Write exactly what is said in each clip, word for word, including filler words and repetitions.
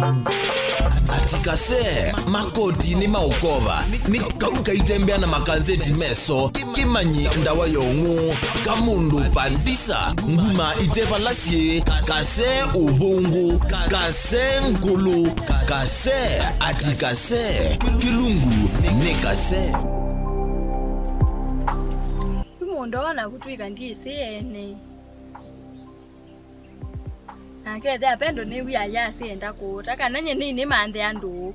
Ati kase, makoti nĩ maũkova, nĩ kau kaitembea na makanzeti meso, kĩmanyi ndawa ya ũng'ũ, kamũndũ pandisa, nguma itevala syĩ, kase ũvũngũ, kase ngũlũ, kase, ati kase, kĩlungu nĩ kase. Yu mũndũ ona kũtw'ĩka ndyĩsĩ ene. Nake ethĩa Pendo nĩw'aa ayasya enda kũũta, kana nye nĩnĩmanthĩa ndũũ.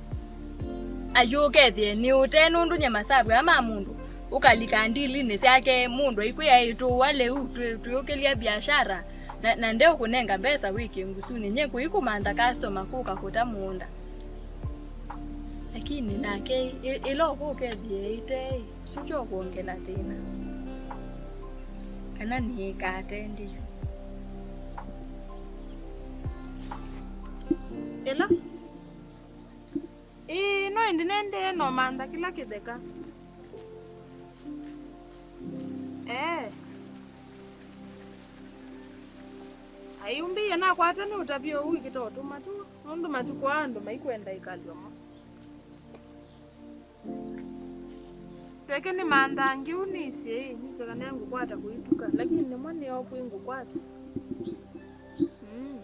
Ayũka ethĩe nĩũte nũndũ nye masavu aa ma mũndũ, ũkalika ndilinĩ syake mũndũ aikwĩa ĩtũũa lĩu twĩ-, twĩũkĩlya biashara, na, na ndeũkũnenga mbesa wĩkĩe ngusunĩ, nye kũi kũmantha customer kũka kũta mũũnda. Lakini nake ĩ-, ĩla ũkũka ethĩe ĩte ĩ, Sukya ũkwongela thĩna. Kana nĩĩkate ndiyu. Ĩla? Ĩĩ, no ĩndĩ nendee no mantha kĩla kĩtheka. Ee. Aiumbĩie nakwata nĩ ũtavyo ũu ĩkĩta ũtũma tu, nũndũ matukũ aa andũ maikwenda ĩkalyo mo. Tweke nĩ manthangi ũu nĩsĩ, nĩsĩ kana ngũkwata kũituka, lakini nĩmwe nĩyo kwĩ ngũkwata. Mm.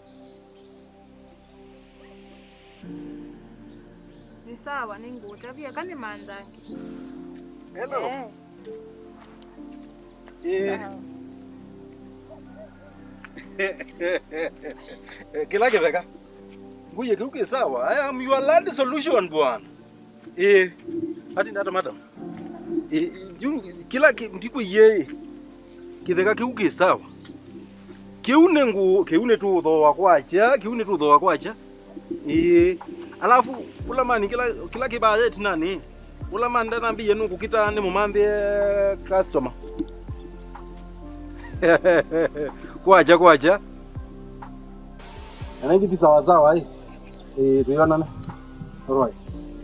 Nĩ sawa, nĩngũũtavya eka nĩ manthangi. Hello. Eh. Eh. Sawa. Kĩla kĩtheka. Ngũie kĩu kĩ sawa. I am your land solution, bwana. Ĩĩ. Ati ndata, madam. Ĩĩ, yu, kĩla kĩ-, ndikwĩie ĩ. Kĩtheka kĩu kĩ sawa. Kĩu nĩ ngũ-, kĩu nĩ tũthooa kwakya, kĩu nĩ tũthooa kwakya. Ĩĩ. Alafu, ũla mani kĩla, kĩla kĩvaa ĩtinanĩ, ũla mani ndanambĩie nũkũkita nĩ mũmanthĩe customer. Kwakya, kwakya. Ĩngĩ ti sawa sawa, ĩ. Ĩĩ, twĩonane. Alright.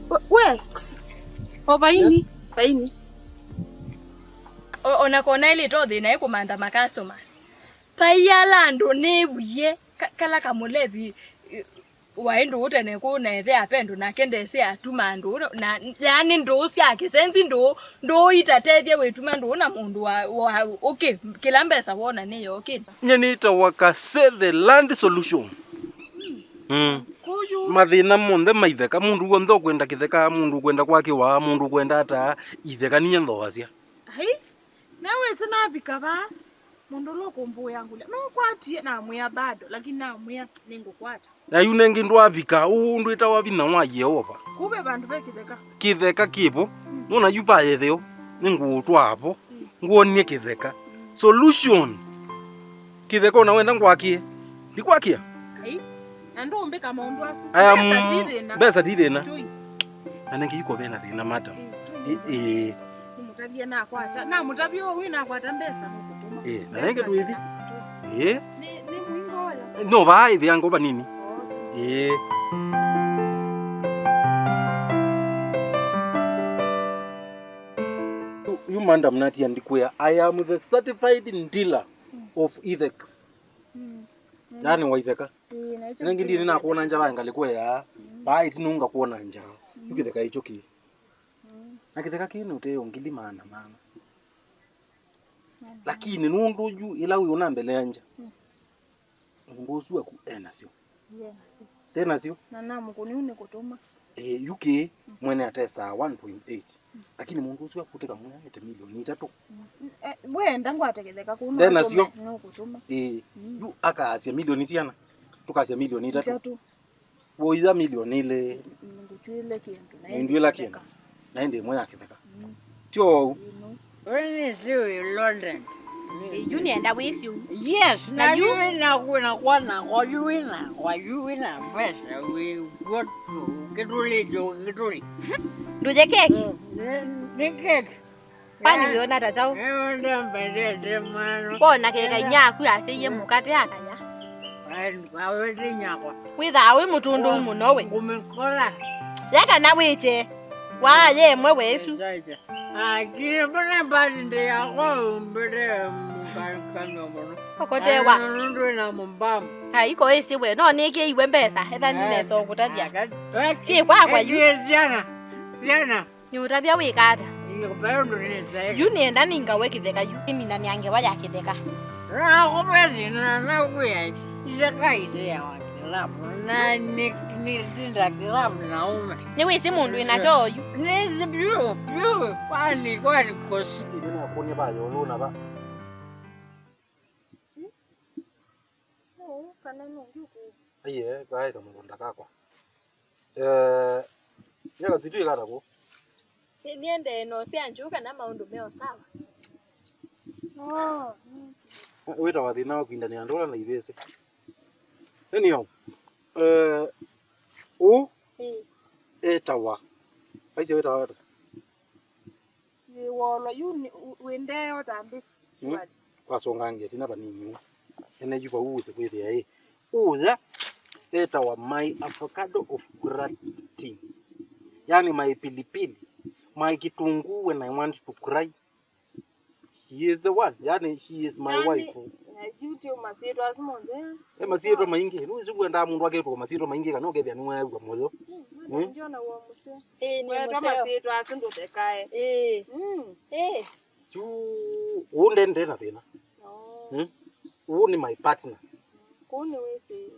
We, we, ks-, o vaini, yes, vaini. O-, ona kona ĩlĩ to thĩna ĩ kũmantha ma customers. Pai ala andũ nĩwie, ka-, kala kamũlevi, ĩ, waĩ ndũũ tene kũu na ethĩa Pendo nake ndesĩ atuma ndũũ, na, yaani ndũũ sya kĩsenzi, ndũũ, ndũũ itatethya wĩtuma ndũũ na mũndũ wa, wa, ũkĩ, kĩla mbesa wona nĩ yokĩte. Nye nĩtawa Kase the Land Solution. Mm. Kũyu. Mathĩna monthe ma itheka, mũndũ w'onthe ũkwenda kĩtheka, mũndũ ũkwenda kwakĩwa, mũndũ ũkwenda ata, itheka ninyie nthooasya. Ai, na wĩsĩ navika vaa, mũndũ ũla ũkũmbũĩa ngũlya, nũkwatie? Namwĩa bado, lakini namwĩa nĩngũkwata. Na yu nengĩ ndwavika, ũũ ndwĩtawa vinya wa Yeova. Kũu ve vandũ ve kĩtheka. Kĩtheka kĩvo, mm, nona yu va yetheo, nĩngũũtwaa vo, mm, ngwonie kĩtheka. Mm. Solution. Kĩtheka ona wenda ngwakie, ndikwakĩa. Ai, na ndũmbĩka maũndũ asu. Aya, mbesa ti thĩna. Mbesa ti thĩna. Tui. Na nengĩ iko ve na thĩna, madam. Ĩ, tui. Ĩ, ĩ. Nĩmũtavie nakwata. Namũtavie ũu nakwata mbesa nũkũtũma. Ĩ, na nengĩ tũithi. Ĩ. Nĩ, nĩ mũingo ũyũ. No, vaa ĩvĩango vanini. Oh, tui. Ĩ. Yu, yu madam natia ndikwĩa, I am the certified dealer of Ithex. Mm. Yaani wa itheka. Ĩĩ, na ĩkyo nengĩ ndini nakuona nja vaenga likwea. Mm. Vaa ĩtinunga kuona nja. Mm. Yu kĩtheka ĩkyo kĩ. Mm. Na kĩtheka kĩ nũteo ngili maana maana. Maana. Lakini nũndũ yu ĩla wĩ ũna mbele ya nja. Mm. Mũndũ ũsu waku e nasyo. Ye nasyo. Te nasyo? Na namũkũni ũu nĩ kũtũma. Eh, U K, mm, mwene atesaa one point eight. Mm. Lakini mũndũ ũsu akutĩka mwene ete milioni itatũ. Mm. Eh, wenda ngwate kĩtheka kũu nde nasyo. Nũkũtũma. Eh, mm, yu akaasya milioni siana? Tũkaasya milioni itatũ. Itatũ. Woia milioni ilĩ. Ngũtwĩle kĩndũ. Na ĩndwĩla kĩndũ. Na ĩndĩ ĩmwe ya kĩtheka. Mm. Tyo ũu. Ĩno. We nĩsĩ wĩ loaded. Ĩ, yu nĩenda wĩsĩ ũu. Yes, na na yu yu wĩna, wĩna kwa nakwa, yu wĩna kwa, yu wĩna mbesa, wĩ w'o tu, ũkĩtũlĩtye, ũkĩtũlĩ. Ndũye keki? Nĩ, nĩ keki. Kwani wĩona ta kyaũ? Ĩyo ndembendete mwana. Wona keka inya aku asyaie mũkate akaya. Awete nyakwa. Wĩthaa wĩ mũtũndũu mũno we. Ngũmĩkola. Ye kana wĩte. Waa ye ĩmwe we ĩsu. Akire mbona mbali ndi yakwa umbere mkanyo mũno. Okotewa. Nũndũ na mũmbamba. Ai, ko ĩsĩ we, no nĩkĩiwe mbesa, etha ndinesa ũkũtavya. Syĩ kwakwa yu. Syana, syana. Nĩũtavya wĩka ata? Yu nĩenda nĩngawe kĩtheka yu. Nĩminanĩa ngewa ya kĩtheka. Nakũvesi na nakwĩa, itheka iteawa kĩlavu. Na nĩ, nĩtinda kĩlavu na ũme. Nĩwĩsĩ mũndũ ĩna kyoo yu. Nĩsĩ vyũ, vyũ, kwani, kwani kũsi. Ĩndĩ nakũnĩ va yũlũ na va. Ũũ, kana nũngĩ ũkũũ? Aiee, vaĩ kamũgũnda kakwa. Eh, nyaka situĩka ata kũu? Nĩ-, niendee no sya njũũ kana maũndũ me o sawa? Oh, mm. Wĩtawa thĩna wa kwindanĩa ndũla na ivĩsĩ. Anyhow, eh, ũũ Ĩĩ. Etawa. Aisye wĩtawa ata? Ĩĩ, wolo yu nĩ, wĩ ndeo ta mbĩsĩ. Mm. Swali. Wasongangia tina vanini. Ene yu vau ũse kwĩthĩa ĩ. Ũya etawa my avocado of gratitude. Yani my pilipili, my kitunguu when I want to cry. She is the one. Yani, she is my wife. Na yu ti masyĩtwa asu monthe. E masyĩtwa maingĩ. Nũĩsĩ kwendaa mũndũ aketwa masyĩtwa maingĩ kana ũkethĩa nĩweew'a mũyo. Mm, madam, mm. Ndiona wĩ mũseo. Ĩĩ, nĩ mũseo. Wetwa masyĩtwa asu ndũtekae. Ĩĩ. Mm. Ĩĩ. Yu, ũũ nde, nde na thĩna. Oh. Mm? Ũũ nĩ my partner. Kũu nĩ wĩsĩ.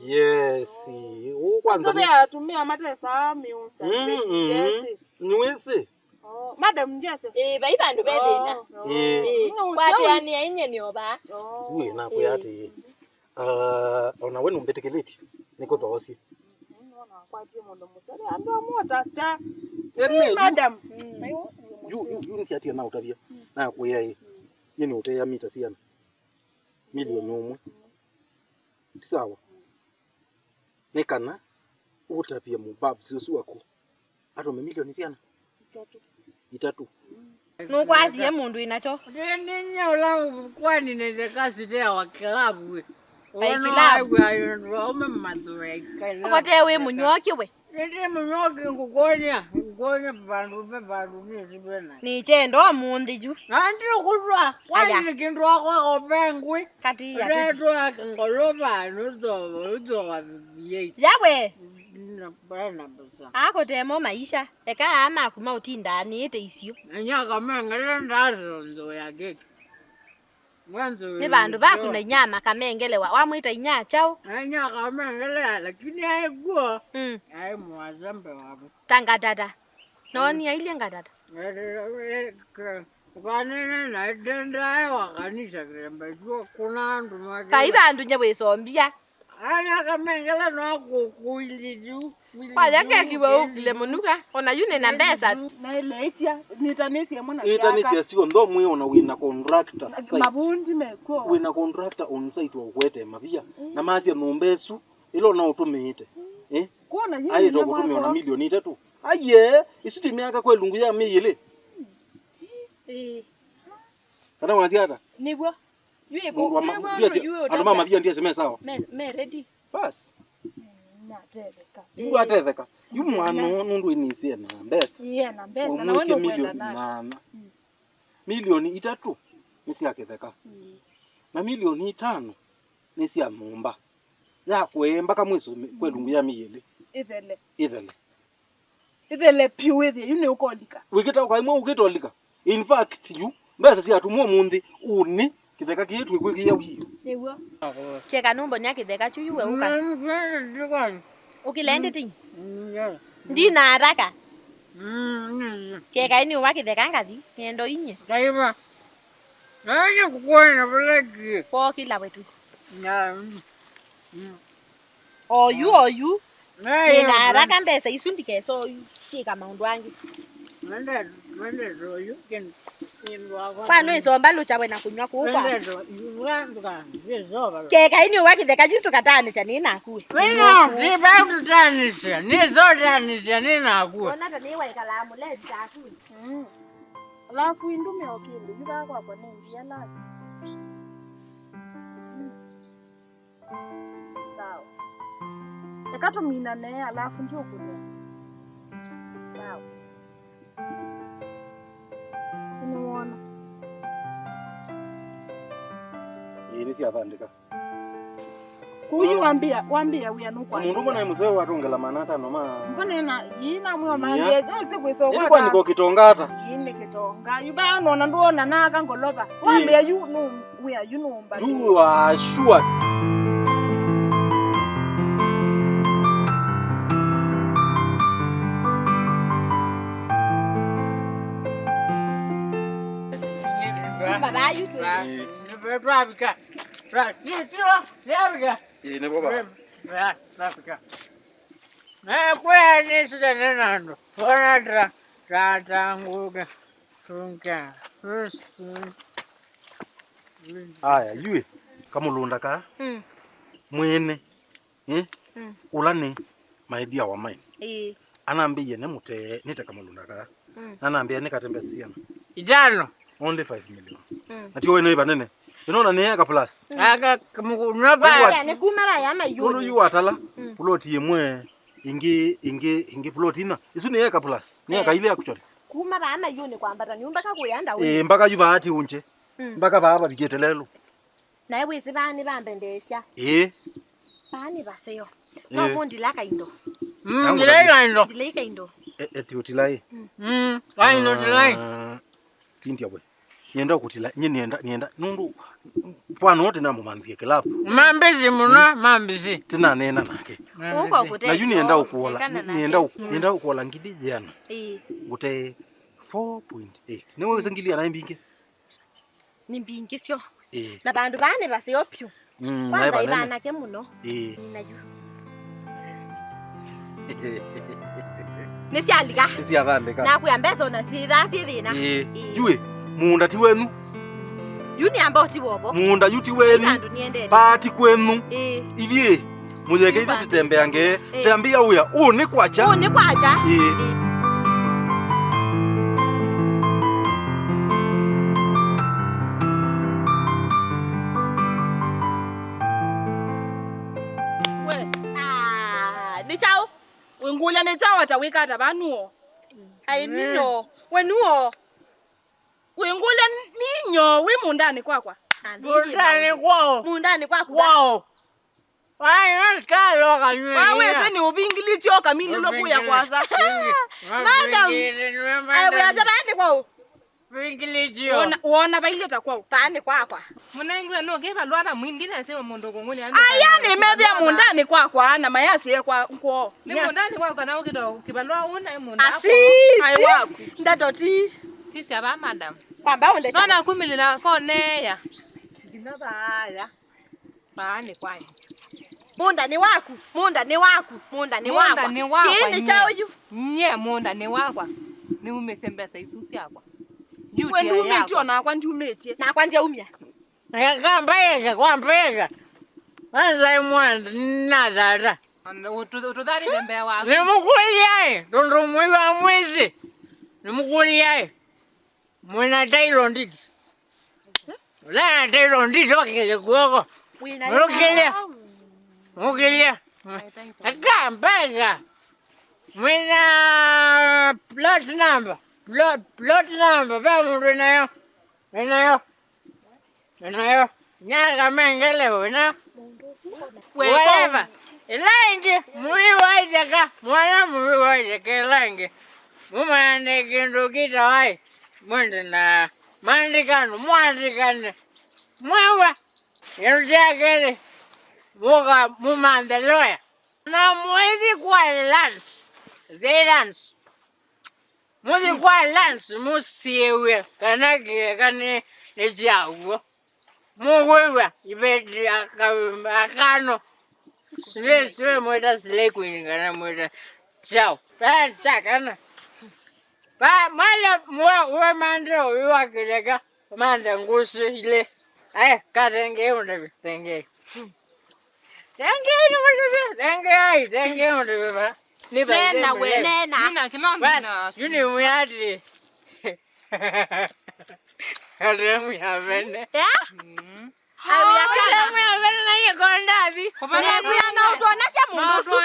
Yes. Oh. Ũũ kwanza nĩ atumĩa matesaa mĩũnda. Mm, mm. Nĩwĩsĩ. Oh, madam, ndiasya. Ĩĩ, vai vandũ ve thĩna. Oh. Ĩĩ. Ĩĩ. No, kwatĩanĩa inye nĩ o vaa. Oh. Yu ĩ nakwĩa atĩĩ, ah, ona we nũmbĩtĩkĩlĩtye, nĩkũthoosye. Mm, no nakwatie mũndũ mũseo. Andũ amwe tata. Ene, yu, madam. Mm. Yu, yu, yu nĩkyatia naũtavya. Mm. Nakwĩa ĩ, mm, yĩ nĩ ũteya mita siana. Milioni ũmwe. Ti sawa? Nĩ kana ũtavye mũbabs ũsu waku atũme milioni siana? Itatũ. Itatũ. Nũkwatie mũndũ ĩnakyo. Nĩnya ũla kwaninĩte kasite wa kilabu we. Ai, kilabu. Waw'a andũ aume mathũa ikala. Ũkote wĩ mũnywoki we. Nĩndĩ mũnywoki ngũkwony'a, ngũkwony'a vandũ ve vandũ nĩsĩ vena. Nĩkyenda ũmũnthĩ yu. Na ndĩkũtwa, aya, kwani nĩ kĩndũ wakwa ope ngwĩ. Kati ya tũti. Ndetwa ngolova, nũthova, ũthova V eight. Yawe. Na bana mbesa. Akotemo maisha. Eka aa maku maũtindaa nĩĩte isio. Na nyaka mengele ndasonzo ya keki. Nĩ vandũ vaku na inya makamengelewa. Wamwĩta inya kyaũ? Inya akamengelea, lakini aĩ kw'o, mm, aĩ mũasa mbee waku. Ta ngatata. Noni ailye ngatata. Ũkanene na ĩtendae wa kanisa kĩlemba ituo kuna andũ make. Kai vandũ nye wĩsombia. Ana akamengela no kũkũilĩtu. Kwaya keki we ũkile mũnuka, ona yu nĩ na mbesa. Na ĩleĩtya, nĩtanĩsye mwana. Nĩtanĩsye syonthe ũmwe ona wĩ na contractor site. Mavundi mekw'o. Wĩ na contractor on site wa ũkwete mavia. Mm. Na masya nyũmba ĩsu, ĩla ũna ũtũmĩĩte. Mm. Eh? Kuona yĩĩ aĩtwa kũtũmĩa ona milioni itatũ. Aiee, isu ti myaka kwa ilungu ya mĩyĩlĩ. Ĩĩ. Kana wasya ata? Nĩw'o. Yu ĩkũ-, mũndũ wa ma-, nĩw'o ndiasya, yu andũ ma ũtavya mavia ndiasya me sawa. Me, me ready. Bas. Natetheka. Yu atetheka. Yu mwana ũũ nũndũ ĩnĩsĩ ena mbesa. Ĩĩ, ena mbesa. Na we ũmwĩtye nũkwenda milioni na nyanya. Mm. Milioni itatũ nĩ sya kĩtheka. Ĩĩ. Na milioni itano nĩ sya nyũmba. Ya kũee mbaka mwĩso mi-, kwa ĩlungu ya mĩyĩlĩ. Ĩthele. Ĩthele. Ĩthele piũ wĩthĩe yu nĩ ũkolika. Wĩkĩta ũkaimwe ũkĩtolika. In fact, yu, mbesa syatumwa ũmũnthĩ, ũnĩ, kĩtheka kĩĩ twĩkwĩkĩĩa wio. Nĩw'o. Kĩeka nũmbonia kĩtheka kyu yu we ũka. Mm, mm, mm. Ũkĩla ĩndĩ ti? Mm, yeah. Ndina haraka. Mm, mm, mm. Kĩeka ĩnĩ ũwa kĩtheka ngathi, ng'endo inye. Ndaiva. Naye kukuona vala kĩ. Kwokĩla wetu. Na, mm, mm. Oyu, oyu. Nĩna haraka mbesa isu ndikesa oyu. Syĩka maũndũ angĩ. Kwa nĩsomba lũkya we na kũnyw'a kũũ kwa. Kekai nĩũwa kĩtheka yu tũkataanĩsya nĩ naku we. Wĩna ndiva tũtaanĩsya, nĩsotaanĩsya nĩ naku we. Ona ta nĩwaikalaa mũleti taku. Mm. Alafu indũmĩa o kĩndũ yu vaa kwakwa nĩ ndia laki. Mm. Sawa. Eka tũminane, alafu ndiũkũnĩa. Sawa. Nĩwona. Ĩĩ, nĩsyathandĩka. Kũu yu wambĩa, wambĩa wĩa nũkwambĩa. Mũndũ mbona mũseo watongela maana atano ma. Mbona ena, ina mwe mambĩa, jose kwiso. Ilikuwa niko kitonga hata. Ine kitonga. Yu ba nona nduona na kangoloba. Wambĩa yu no, wĩa yu no mba. You are sure. Baba yu tu. Twavika. Twa, twa, twa, twavika. Ĩĩ, nĩvo baba. Twa, twavika. Nakwĩa nĩsitene na andũ. Ona ta, ta, ta ngũke. Tũngĩa. Aya, yuĩ, kamũlũnda kaa. Mm. Mwene. Eh? Mm. Ũla nĩ maĩthya wa mine. Ĩĩ. Anambĩie nĩ mũte, nĩte kamũlũnda kaa. Mm. Na anambĩie nĩ katembe siana. Itano. Only five million. Mm. Na tio wene ivanene. Ĩno na nĩ eka plus. Mm. Aka kamũkũnwa ba. Aya, nĩ kuma ba ya mayuni. Ũndũ yu watala. Mm. Plot ĩmwe, ĩngĩ, ĩngĩ, ĩngĩ plot ina. Isu nĩ eka plus. Nĩ eka ile ya kuchora. Kuma ba mayuni kwambata nyumba kakuya ndauni. Eh, mpaka yu baati unje. Mm. Mpaka baba bigete lelo. Nae wĩsĩ vaa nĩvambendeesya. Ĩĩ. Vaa nĩ vaseo. No mũndilaka indo. Mm, ndilai kaindo. Ndilai kaindo. E, eti ũtilai. Mm, kaindo ndilai. Ah, tindia we. Nienda kũtila, nye nienda, nienda. Nũndũ, bwana wote na mũmanthie club. Mambisi mũno, mambisi. Tina nena nake. Ũko kũte. Na yu nienda ũkuola, nienda ũku-, nienda ũkuola ngili jana. Ĩĩ. Gũte four point eight. Nĩ wewe ngili ana mbingi. Nĩ mbingĩ syo. Ĩĩ. Na vandũ vaa nĩ vaseo vyũ. Mm, kwanza naĩ vanene. Ĩvanake mũno. Ĩĩ. Nayu. Nĩsyalika. Nĩsyathandĩka. Nakwĩa mbesa ona syĩthaa syĩ thĩna. Ĩĩ. Ĩĩ. Yuĩ, mũũnda ti wenyu. Yu nĩ ambao ti wovo. Mũũnda yu ti wenyu. Ĩla andũ nĩendete. Paati kwenyu. Ĩĩ. Ithyĩ. Mũyeke ithyĩ tũtembeange, ĩĩ, tembea wĩa, ũũ nĩ kwakya. Ũũ nĩ kwakya. Ĩĩ. Ĩĩ. We. Ah, nĩ kyaũ? Wĩngũlya nĩ kyaũ ata wĩka ata vaa nuo? Ai, nuo. We nuo. Wĩngũlya ninyo wĩ mũũndanĩ kwakwa. Mũũndanĩ kwao. Mũũndanĩ kwaku. Kwao. Wawĩsĩ nĩ ũvingilĩtye ũkamilĩlwe kũya kwasa. Madam, ai, wĩasya vaa nĩ kwaũ? Vingilĩtye. Wona, wona vailye ta kwaũ? Vaa nĩ kwakwa. Mũnengiwe nũkĩ valũa na mwindi na sĩwe mũndũ kũngũlya. Aya nĩmethĩa mũũndanĩ kwakwa na mayasĩe kwa kwoo. Nĩ mũũndanĩ kwakwa na ũkĩta kĩvalũa ũna ĩ mũũnda. Asisi. Ai waku. Ndeto ti. Sisi ava madam. Kwamba ũnde. Nona kumĩlĩla koneya. Nginya vaya. Vaa nĩ kwanyu. Mũũnda nĩ waku, mũũnda nĩ waku, mũũnda nĩ wakwa. Mũũnda nĩ wakwa. Kĩĩ nĩ kyaũ yu? Nye, mũũnda nĩ wakwa. Nĩumĩsye mbesa isu syakwa. We ndumĩtye, o nakwa ndiumĩtye. Nakwa ndyaumya. Eka mbaĩka, kwa mbaĩka. Kwanza mwana nathata. Ũtũtharĩle mbee waku. Nĩmũkũlyaĩ, tondũ mwĩwa mwĩsĩ. Nĩmũkũlyaĩ. Mwĩna title deed. Ũla na title deed okĩlye kw'oko. Mũlũkĩlya. Mũlũkĩlya. Eka mbeka. Mwĩna plot number. Plot, plot number. Ve mũndũ wĩnayo. Wĩnayo. Wĩnayo. Nyaka mengele wĩnayo. Whatever. Ĩla ĩngĩ, mũĩ wa itheka, mwana mũĩ wa itheka ĩla ĩngĩ. Mũmanyane kĩndũ kĩtawaĩ, mwende na maandĩkano, mwandĩkane. Mwewa, kĩndũ kya kelĩ, mũka mũmanthe lawyer. Na mũithi kwa lands, zĩ lands. Mũthi kwa lands mũsiĩw'e kana kĩeka nĩ, nĩ kya w'o. Mũkwĩw'a iveti ya ka-, akano. Sile, sile mwĩta slay queen kana mwĩta chao. Vaya cha kana. Va, mala mwa, we mande ũyũ wa kĩleka, mande ngũsĩ ile. Aya, kathenge ũndavĩ, thenge. Thank you, thank you, thank you, thank you. Nena we, nena. Nina kĩno. Bas, nina. Yu nĩ mwĩati. Ate mwĩavene. Eh? Mm. Ai, wĩa sana. Ate mwĩavene na yĩkondathi. Nĩkwĩa no ũtwonesye mũndũ ũsu.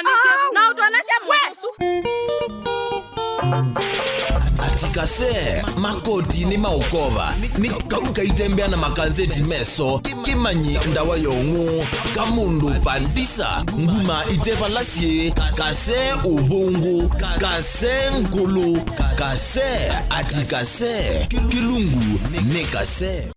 No ũtwonesye mũndũ ũsu. Ati Kase, makoti nĩ maũkova, nĩ kau kaitembea na makanzeti meso, kĩmanyi ndawa ya ũng'ũ, kamũndũ pandisa, nguma ite vala syĩ, kase ũvũngũ, kase ngũlũ, kase ati kase, kĩlungu nĩ kase.